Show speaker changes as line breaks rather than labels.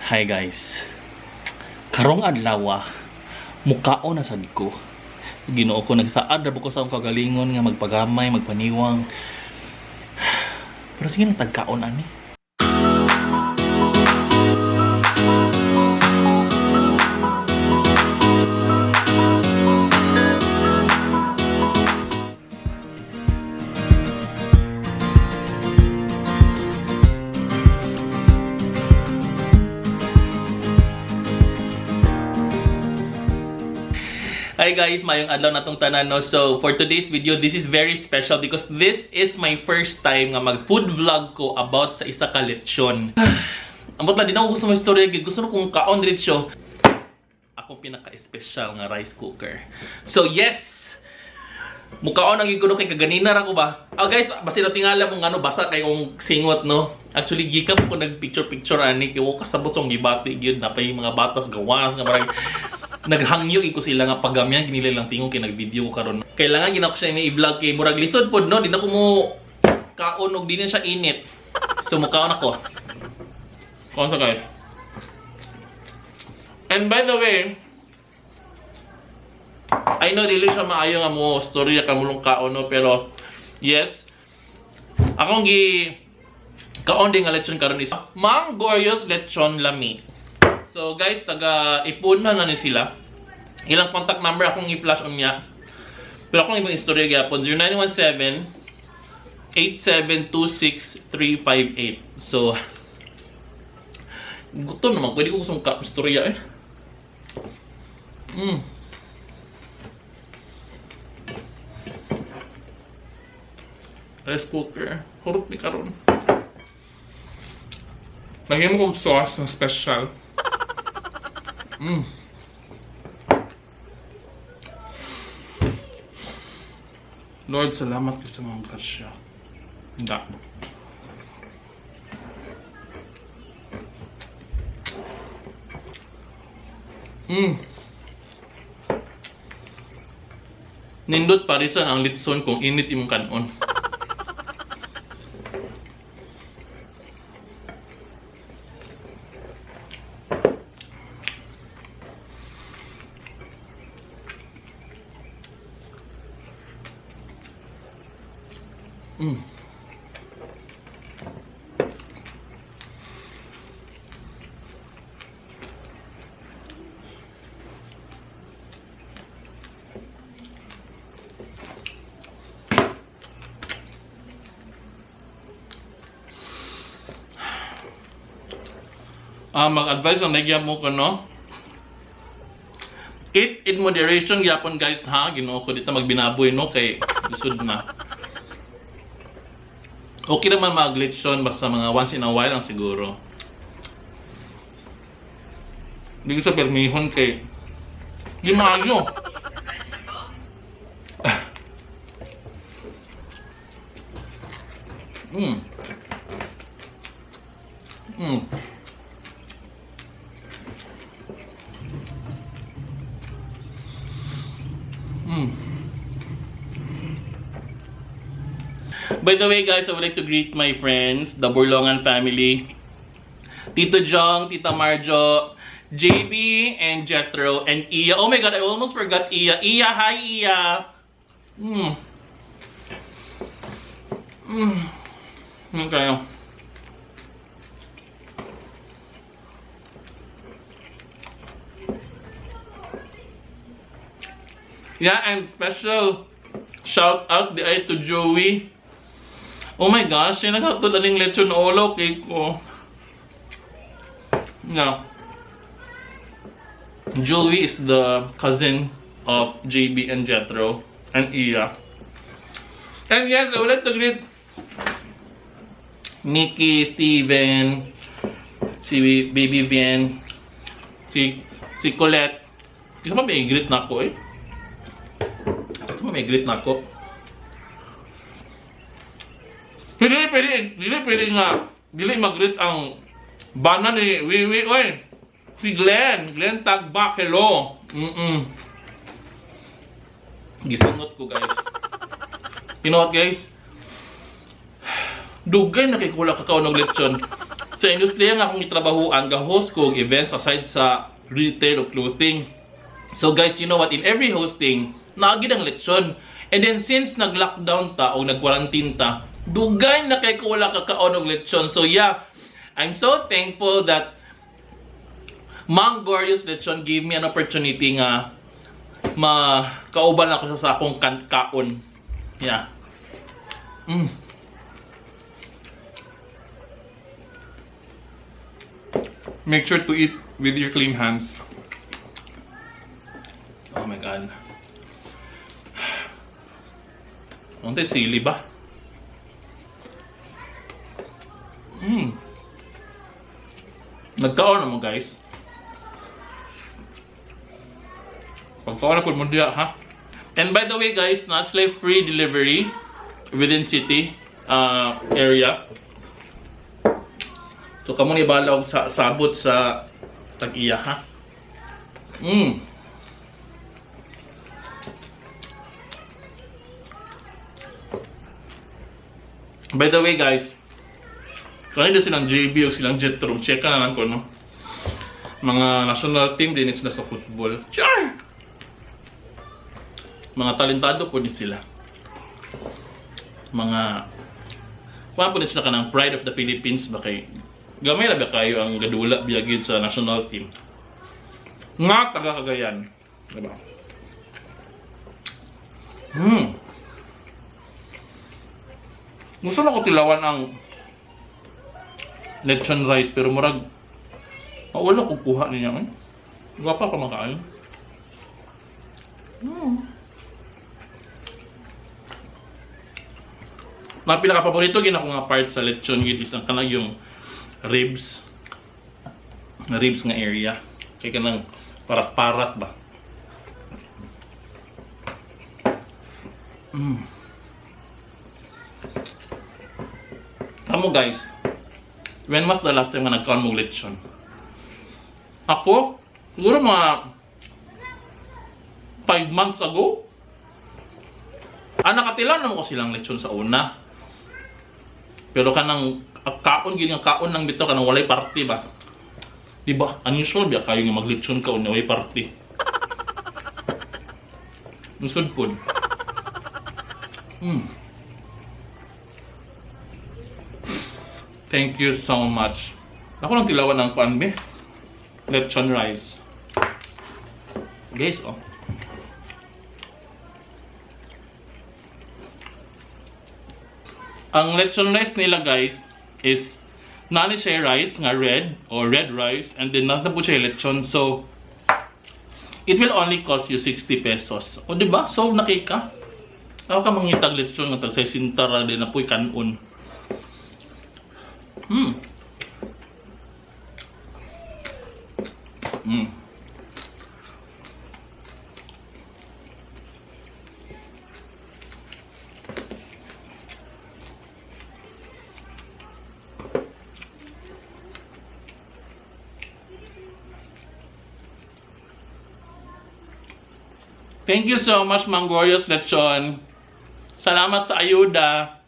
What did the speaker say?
Hi guys. Karong adlaw, mukaon na sad ko. Ginoo ko, nagsaad ra ko sa akong kagalingon nga magpagamay, magpaniwang. Pero sige na, tagkaon ani. Hi guys, mayong adlaw natong tanan, no. So for today's video, this is very special because this is my first time nga mag food vlog ko about sa isa ka lechon. Ambot lang, di na ako gusto mo istorya gid. Gusto na kong kaon diretso. Akong pinaka-special nga rice cooker. So yes, mukaon ang gid ko, no, kay kaganina ra ko ba. Ah guys, basi na tingala mo ngano basa kay kong singot, no. Actually, gikan ko nag picture picture ani kay wa kasabot sa gibati gyud na pay mga batas gawas nga parang naghangyo ko sila nga pagamyan ginila lang tingog kay nag-video ko karon. Kailangan gina ko siya ni i-vlog kay murag lisod pod, no, di na ko mo kaon og di na siya init. So mukaon ako. Kaon sa guys. And by the way, I know dili siya maayo nga mo storya ka mulong kaon, no, pero yes, akong gi kaon din nga lechon karon is Mang Goryos Lechon Lami. So guys, taga Ipuna na ni sila. Ilang contact number akong i-flash unya. Pero akong ibang istorya gyapon, 0917 8726 358. So gutom naman ko, di ko gustong ka istorya eh. Rice cooker. Hurot ni karon. Lagyan mo kong sauce na special. Lord, salamat kay sa mga grasya. Da. Nindot parisan ang litson kung init imong kanon. Ah, mag-advise ang nagya mo ko, no? Eat in moderation gyapon guys ha. Ginoo ko, dito magbinaboy, no, kay lisod na. Okay naman mag-lechon basta mga once in a while lang siguro. Hindi ko sa permihon kay di maayo. By the way guys, I would like to greet my friends, the Borlongan family. Tito Jong, Tita Marjo, JB, and Jethro, and Iya. Oh my God, I almost forgot Iya. Iya, hi Iya! Okay. Yeah, and special shout out di ay to Joey. Oh my gosh, siya naghatod aning lechon olo kay ko. No. Joey is the cousin of JB and Jethro and Iya. And yes, I would like to greet Nikki, Steven, si Baby Vien, si Colette. Isa pa may greet na ako eh. Isa pa may greet na ako. Dili pwede, dili pwede nga, dili mag-greet ang bana ni Wiwi, oy. Si Glenn, Glenn Tagbak, hello. Gisungot ko guys. You know what guys? Dugay na kay kula kakaon og lechon. Sa industriya nga akong gitrabahuan, ga-host ko og events aside sa retail o clothing. So guys, you know what? In every hosting, naa gyud ang lechon. And then since nag-lockdown ta o nag-quarantine ta, dugay na kay ko wala kakaon og lechon. So yeah, I'm so thankful that Mang Goryo's Lechon gave me an opportunity nga makauban ako sa akong kaon. Yeah.
Make sure to eat with your clean hands.
Oh my God. Unti sili ba? Nagkaon na mo, guys. Pagkaon na po mo diya, ha? And by the way, guys, not sila free delivery within city area. So kamo ni bahala og sa sabot sa tag-iya, ha? By the way, guys, kanina silang JB o silang Jetro, check na lang ko, no? Mga national team din sila sa football. Char! Mga talentado po din sila. Mga kuha po din sila kanang pride of the Philippines ba, kay gamay ra ba kayo ang gadula biyagid sa national team. Nga taga Cagayan. Diba? Gusto na ko tilawan ang lechon rice pero murag wala ko kuha niya eh. Gwapa pa makain. Mga pinaka-paborito gina ko nga part sa lechon gid is ang kanang yung ribs. Na ribs nga area. Kay kanang parat-parat ba. Kamo guys, when was the last time nga nagkaon mong lechon? Ako, siguro mga 5 months ago. Ah, nakatilaw naman ko silang lechon sa una. Pero kanang kaon gid nga kaon lang bitaw, kanang walay party ba. Di ba? Unusual ba kayo nga maglechon ka unya walay party? Nusod pod. Thank you so much. Ako lang tilawan ang kuan be. Lechon rice. Guys, oh. Ang lechon rice nila, guys, is nani siya rice nga red or red rice and then nasa po siya lechon. So it will only cost you 60 pesos. O di ba? So nakika. Ako ka mangitag lechon nga tag 60 ra din na po'y kanon. Thank you so much, Mang Goryo's Lechon. Salamat sa ayuda.